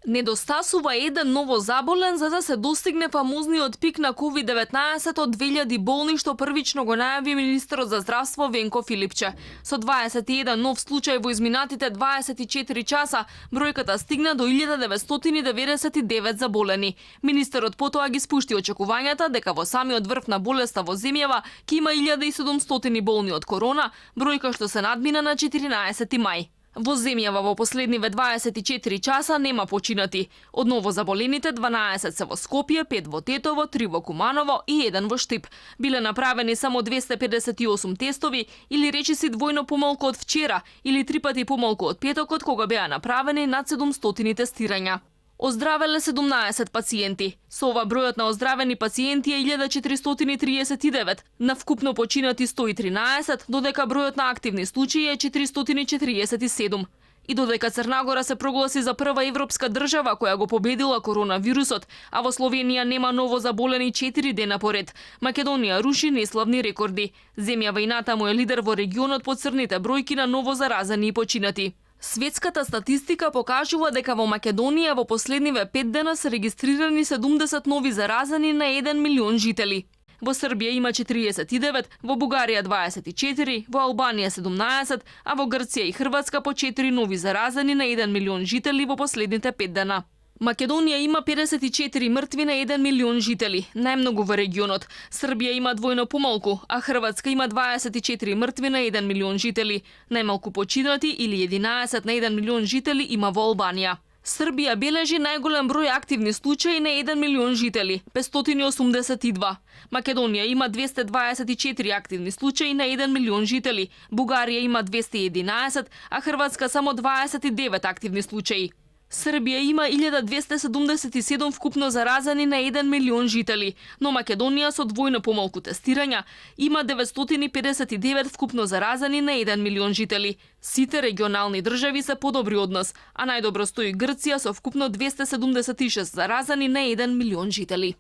Недостасува еден ново заболен за да се достигне фамозниот пик на COVID-19 од 2000 болни што првично го најави министерот за здравство Венко Филипче. Со 21 нов случај во изминатите 24 часа, бројката стигна до 1999 заболени. Министерот потоа ги спушти очекувањата дека во самиот врв на болеста во земјава ќе има 1700 болни од корона, бројка што се надмина на 14 мај. Во земјава во последниве 24 часа нема починати. Од ново заболените 12 се во Скопје, 5 во Тетово, 3 во Куманово и 1 во Штип. Биле направени само 258 тестови или речиси двојно помалку од вчера или 3 пати помалку од петокот кога беа направени над 700 тестирања. Оздравеле 17 пациенти. Со ова бројот на оздравени пациенти е 1439, на вкупно починати 113, додека бројот на активни случаи е 447. И додека Црнагора се прогласи за прва европска држава која го победила коронавирусот, а во Словенија нема ново заболени 4 дена поред, Македонија руши неславни рекорди. Земјава и натаму е лидер во регионот по црните бројки на ново заразени и починати. Светската статистика покажува дека во Македонија во последниве 5 дена се регистрирани 70 нови заразени на 1 милион жители. Во Србија има 49, во Бугарија 24, во Албанија 17, а во Грција и Хрватска по 4 нови заразени на 1 милион жители во последните 5 дена. Македонија има 54 мртви на 1 милион жители, најмногу во регионот. Србија има двојно помалку, а Хрватска има 24 мртви на 1 милион жители. Најмалку починати или 11 на 1 милион жители има во Албанија. Србија бележи најголем број активни случаи на 1 милион жители, 582. Македонија има 224 активни случаи на 1 милион жители. Бугарија има 211, а Хрватска само 29 активни случаи. Србија има 1277 вкупно заразени на 1 милион жители, но Македонија со двојно помалку тестирања има 959 вкупно заразени на 1 милион жители. Сите регионални држави се подобри од нас, а најдобро стои Грција со вкупно 276 заразени на 1 милион жители.